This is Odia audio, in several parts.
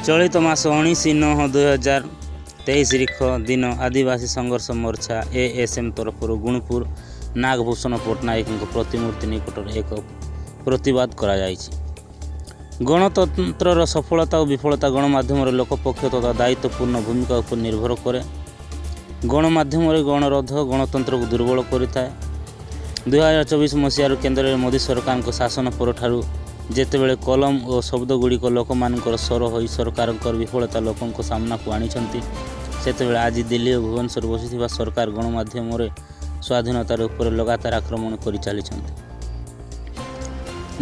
ଚଳିତ ମାସ 19/9/2023 ରିଖ ଦିନ ଆଦିବାସୀ ସଂଘର୍ଷ ମୋର୍ଚ୍ଚା ଏଏସ୍ଏମ୍ ତରଫରୁ ଗୁଣପୁର ନାଗଭୂଷଣ ପଟ୍ଟନାୟକଙ୍କ ପ୍ରତିମୂର୍ତ୍ତି ନିକଟରେ ଏକ ପ୍ରତିବାଦ କରାଯାଇଛି। ଗଣତନ୍ତ୍ରର ସଫଳତା ଓ ବିଫଳତା ଗଣମାଧ୍ୟମର ଲୋକପକ୍ଷ ତଥା ଦାୟିତ୍ୱପୂର୍ଣ୍ଣ ଭୂମିକା ଉପରେ ନିର୍ଭର କରେ। ଗଣମାଧ୍ୟମରେ ଗଣରୋଧ ଗଣତନ୍ତ୍ରକୁ ଦୁର୍ବଳ କରିଥାଏ। 2024 ମସିହାରୁ କେନ୍ଦ୍ରରେ ମୋଦି ସରକାରଙ୍କ ଶାସନ ପରଠାରୁ ଯେତେବେଳେ କଲମ ଓ ଶବ୍ଦଗୁଡ଼ିକ ଲୋକମାନଙ୍କର ସ୍ୱର ହୋଇ ସରକାରଙ୍କର ବିଫଳତା ଲୋକଙ୍କ ସାମ୍ନାକୁ ଆଣିଛନ୍ତି, ସେତେବେଳେ ଆଜି ଦିଲ୍ଲୀ ଓ ଭୁବନେଶ୍ୱର ବସିଥିବା ସରକାର ଗଣମାଧ୍ୟମରେ ସ୍ୱାଧୀନତାର ଉପରେ ଲଗାତାର ଆକ୍ରମଣ କରିଚାଲିଛନ୍ତି।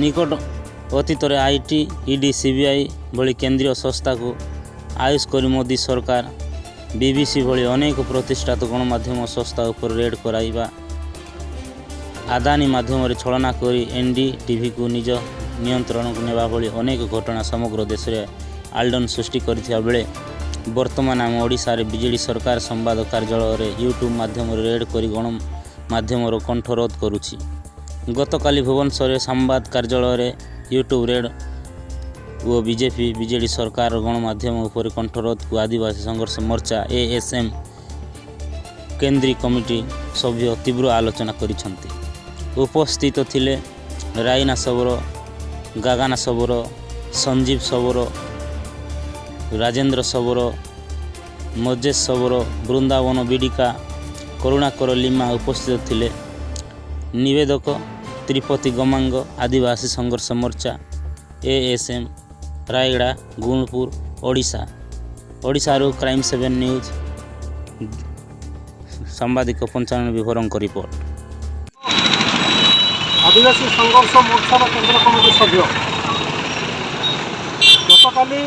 ନିକଟ ଅତୀତରେ IT, ED, CBI ଭଳି କେନ୍ଦ୍ରୀୟ ସଂସ୍ଥାକୁ ଆୟୁଷ କରି ମୋଦି ସରକାର ବିବିସି ଭଳି ଅନେକ ପ୍ରତିଷ୍ଠିତ ଗଣମାଧ୍ୟମ ସଂସ୍ଥା ଉପରେ ରେଡ୍ କରାଇବା, ଆଦାନୀ ମାଧ୍ୟମରେ ଛଳନା କରି ଏନ୍ଡିଟିଭିକୁ ନିଜ ନିୟନ୍ତ୍ରଣକୁ ନେବା ଭଳି ଅନେକ ଘଟଣା ସମଗ୍ର ଦେଶରେ ଆଲୋଡ଼ନ ସୃଷ୍ଟି କରିଥିବା ବେଳେ ବର୍ତ୍ତମାନ ଆମ ଓଡ଼ିଶାରେ ବିଜେଡ଼ି ସରକାର ସମ୍ବାଦ କାର୍ଯ୍ୟାଳୟରେ ୟୁଟ୍ୟୁବ୍ ମାଧ୍ୟମରେ ରେଡ୍ କରି ଗଣମାଧ୍ୟମର କଣ୍ଠରୋଧ କରୁଛି। ଗତକାଲି ଭୁବନେଶ୍ୱରରେ ସମ୍ବାଦ କାର୍ଯ୍ୟାଳୟରେ ୟୁଟ୍ୟୁବ୍ ରେଡ୍ ଓ ବିଜେପି ବିଜେଡ଼ି ସରକାର ଗଣମାଧ୍ୟମ ଉପରେ କଣ୍ଠରୋଧକୁ ଆଦିବାସୀ ସଂଘର୍ଷ ମୋର୍ଚ୍ଚା ଏଏସ୍ଏମ୍ କେନ୍ଦ୍ରୀୟ କମିଟି ସଭ୍ୟ ତୀବ୍ର ଆଲୋଚନା କରିଛନ୍ତି। ଉପସ୍ଥିତ ଥିଲେ ରାଇନା ଶବର, ଗାଗାନା ଶବର, ସଞ୍ଜୀବ ଶବର, ରାଜେନ୍ଦ୍ର ଶବର, ମଜେଶ ଶବର, ବୃନ୍ଦାବନ ବିଡ଼ିକା, କରୁଣାକର ଲିମା ଉପସ୍ଥିତ ଥିଲେ। ନିବେଦକ ତ୍ରିପତି ଗମାଙ୍ଗ, ଆଦିବାସୀ ସଂଘର୍ଷ ମୋର୍ଚ୍ଚା ଏଏସ୍ଏମ୍, ରାୟଗଡ଼ା, ଗୁଣପୁର, ଓଡ଼ିଶା। ଓଡ଼ିଶାରୁ କ୍ରାଇମ୍ 7 ନ୍ୟୁଜ୍ ସାମ୍ବାଦିକ ପଞ୍ଚାନନ ବିଭରଙ୍କ ରିପୋର୍ଟ। ଆଦିବାସୀ ସଂଘର୍ଷ ମୋର୍ଚ୍ଚାର କେନ୍ଦ୍ର କମିଟି ସଭ୍ୟ। ଗତକାଲି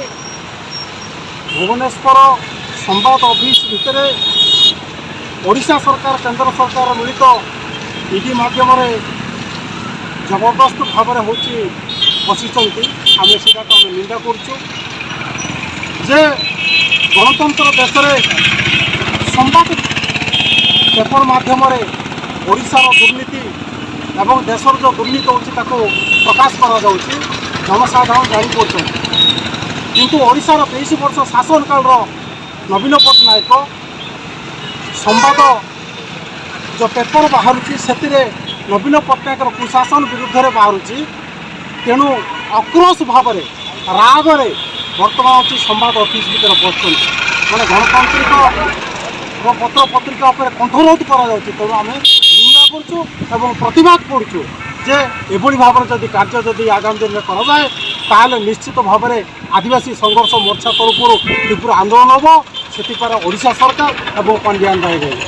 ଭୁବନେଶ୍ୱର ସମ୍ବାଦ ଅଫିସ ଭିତରେ ଓଡ଼ିଶା ସରକାର, କେନ୍ଦ୍ର ସରକାର ମିଳିତ ଇଡି ମାଧ୍ୟମରେ ଜବରଦସ୍ତ ଭାବରେ ହେଉଛି ବସିଛନ୍ତି। ଆମେ ସେଇଟାକୁ ଆମେ ନିନ୍ଦା କରୁଛୁ ଯେ ଗଣତନ୍ତ୍ର ଦେଶରେ ସମ୍ବାଦ ପେପର ମାଧ୍ୟମରେ ଓଡ଼ିଶାର ଦୁର୍ନୀତି ଏବଂ ଦେଶର ଯେଉଁ ଦୁର୍ନୀତି ହେଉଛି, ତାକୁ ପ୍ରକାଶ କରାଯାଉଛି, ଜନସାଧାରଣ ଜାଣିପାରୁଛନ୍ତି। କିନ୍ତୁ ଓଡ଼ିଶାର 23 ବର୍ଷ ଶାସନ କାଳର ନବୀନ ପଟ୍ଟନାୟକ ସମ୍ବାଦ ଯେଉଁ ପେପର ବାହାରୁଛି, ସେଥିରେ ନବୀନ ପଟ୍ଟନାୟକର କୁଶାସନ ବିରୁଦ୍ଧରେ ବାହାରୁଛି। ତେଣୁ ଆକ୍ରୋଶ ଭାବରେ, ରାଗରେ ବର୍ତ୍ତମାନ ଅଛି ସମ୍ବାଦ ଅଫିସ ଭିତରେ ବସୁଛନ୍ତି। ମାନେ ଗଣତାନ୍ତ୍ରିକ ପତ୍ର ପତ୍ରିକା ଉପରେ କଣ୍ଠରୋଧ କରାଯାଉଛି। ତେଣୁ ଆମେ ନିନ୍ଦା କରୁଛୁ ଏବଂ ପ୍ରତିବାଦ କରୁଛୁ ଯେ ଏଭଳି ଭାବରେ ଯଦି କାର୍ଯ୍ୟ ଯଦି ଆଗାମୀ ଦିନରେ କରାଯାଏ, ତାହେଲେ ନିଶ୍ଚିତ ଭାବରେ ଆଦିବାସୀ ସଂଘର୍ଷ ମୋର୍ଚ୍ଚା ତରଫରୁ ତୀବ୍ର ଆନ୍ଦୋଳନ ହେବ। ସେଥିପାଇଁ ଓଡ଼ିଶା ସରକାର ଏବଂ ପାଣ୍ଡିଆନ ଦାୟୀ ରହିବେ।